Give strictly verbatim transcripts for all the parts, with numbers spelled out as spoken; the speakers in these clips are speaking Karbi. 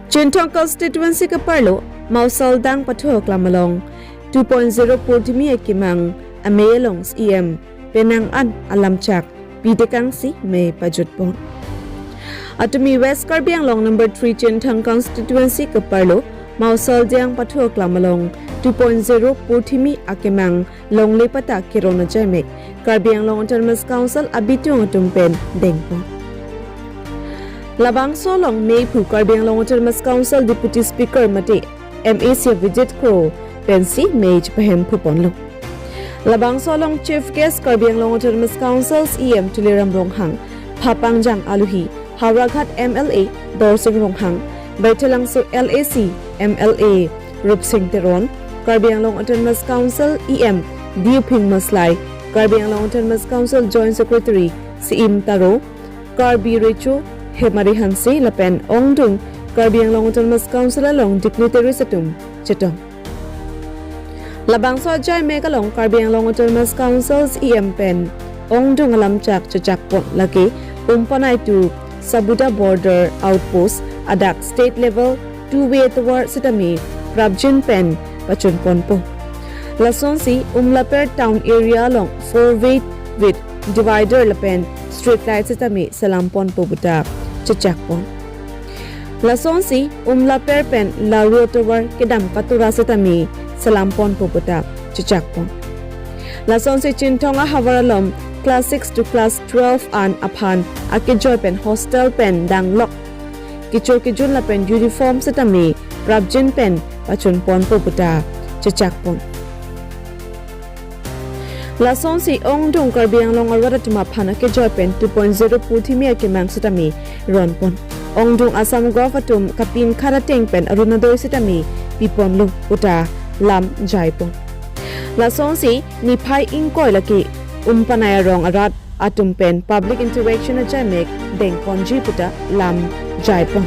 Chinthong constituency keparlo Mausoldang pathu aklam along two point zero Purthimi akemang amei along C E M penang an alamchak pitekangsi mei pajutpon. Atumi West Karbi Anglong number three Chinthong constituency keparlo Mausoldang pathu aklam along two point zero Purthimi akemang longle patta keron ajaimek Karbi Anglong Autonomous Council abitung atum pen dengpon. Labangso along meiphu Karbi Anglong Autonomous Council Deputy Speaker mate M A C Abhijit Kro pensi mei chepahemphuponlo. Labangso along Chief Guest Karbi Anglong Autonomous Council C E M Tuliram Ronghang, phapangjang aluhi Howraghat M L A Dorsing Ronghang, Baithalangso L A C M L A Rupsing Teron, Karbi Anglong Autonomous Council E M Diuphing Maslai, Karbi Anglong Autonomous Council Joint Secretary Siim Taro, Karbi Recho Hemari Hanse lapen ongdung Karbi Anglong Autonomous Council along dignitaries atum chetong. Labangso ajaimek along Karbi Anglong Autonomous Council C E M pen ongdung alamchak chechakpon lake Umpanai to Sabuda Border Outpost adak state level two way tovar sitame prapjin pen pachunponpo. Lasonsi Umlaper town area along four way with divider lapen street light sitame selamponpo puta chechakpon. Lasonsi Umlaper pen Laru tovar kedam patura sitame selamponpo puta chechakpon. Lasonsi Chinthong ahavar along class six to class twelve an aphan akejoi pen hostel pen danglok kecho kejun lapen uniform sitame prapjin pen pachunponpo puta chechakpon. Lasonsi ongdung Karbi Anglong arat atum aphan akejoi pen two point zero Purthimi akemang sitame ronpon. Ongdung Assam Golf atum kapin kharateng pen Orunodoi sitame piponlo puta lam jaipon. Lasonsi niphai ingkoi lake Umpanai arong arat atum pen public interaction ajaimek dengponji puta lam jaipon.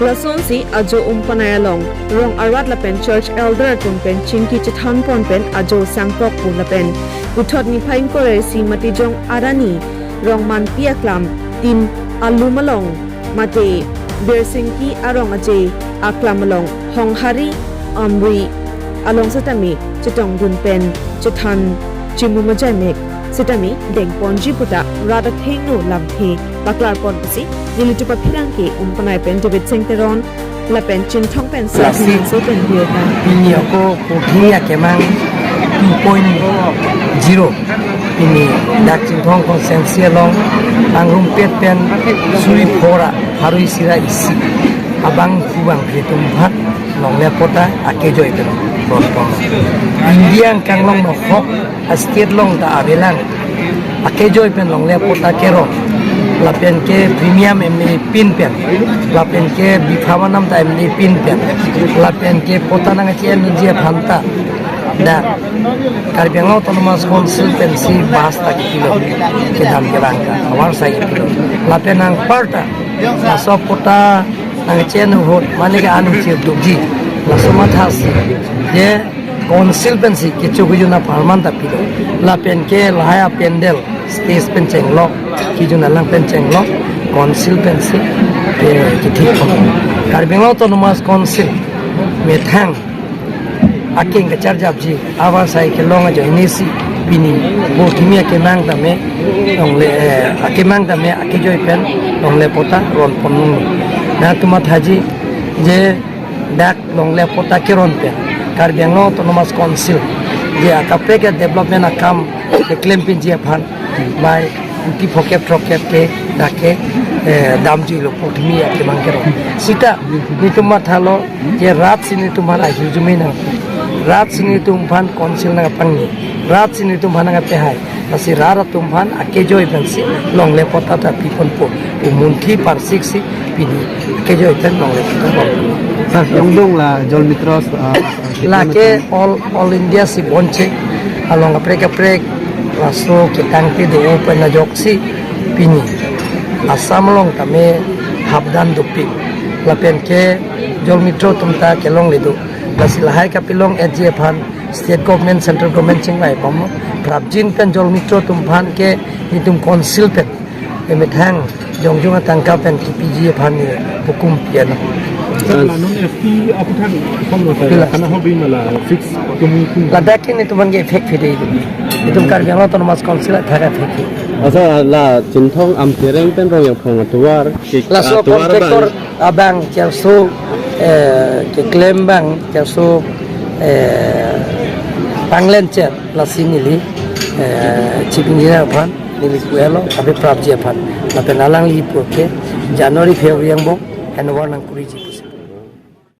Lasonsi ajo Umpanai along rong arat lapen church elder atum pen chingki chethanpon pen ajo sangkok pu lapen puthot niphai ingkoi ra isi Matijong arani Rongmanpi aklam tin alum along mate Birsingki arong aje aklam along Honghari Amri along sitame chetongdun pen chethan chimum ajaimek sitame dengponji puta rat athengno lamthe paklarpon pusi nelitum apherangke Umpanai pen David Singh Teron lapen Chinthong pen Lasi. Sir Hemangso pen birta. Pini ako Purthimi akemang two point zero. Pini dak Chinthong constituency along pangrumpet pen suri phora pharo isi ra isi abang hubang phre atum aphan longle patta akejoi pen ronpon. India angkang along nohok a state along ta avelang akejoi pen longle patta keron, lapen ke premium M A pin pen, lapen ke bipha manam ta M A pin pen, lapen ke patta nangchenji aphan ta dak Karbi Anglong Autonomous Council pensi bus ta kipilo, kedam kevang ta avarsai kipilo. Lapen anparta laso patta nangchen ahut mane ke an chirdukji, laso mathasi je council pensi kecho kejun apharman ta pilo. Lapen ke lahai apandal stage pen chenglok, kejun alang pen chenglok, council pensi ke kethikpon. Karbi Anglong Autonomous Council methang akeng kacharjapji avarsai kelong ajoinesi pini Purthimi akemang tame longle, eh, akemang tame akejoi pen longle patta ronpon nung. Nangtum mathaji je dak longle patta keron pen Karbi Anglong Autonomous Council je akaprek development akam keklem pinji aphan bai kuti phokep throkkep ke dak ke, eh, damjuilo Purthimi akemang keron. Sita netum mathalo je rat si netum aphan ahirjume nang. Rat si netum aphan council nangpangni. Rat si netum aphan nangpehai. Lasi rat atum aphan akejoi pensi longle patta ta piponpo pu munthi parsiksi pini akejoi pen longle patta pon. Sir, ongdung la Jol Mitro, ah, Lake all, all India si bonche along kaprek kaprek laso ketang kedo pen ajoksi pini Assam along tame hapdam dopik lapen ke Jol Mitro atum ta kelongle do. Lasi lahai kapilong etji aphan state government, central government chingvaibom, prapjin pen Jol Mitro atum aphan ke netum council pen emethang Jongjong atangka pen kepiji aphan ni hukum pian. Sir, la non F T aputhak, pila, kana hobi mala fix kumi kum. Ladak ke netum aphan ke effect pede. Netum Karbi Anglong Autonomous Council athak effect. Asa la Chinthong Amtereng pen Rongyangphong atovar, ke laso atovar contractor abang. Abang kelso, eh, keklem abang kelso, eh, panglenchot, lasi neli, eh, Chief Engineer aphan neli ku-elo, abe prapji aphan. Lapen alangli pu ke January, February angbong handover nangkuriji.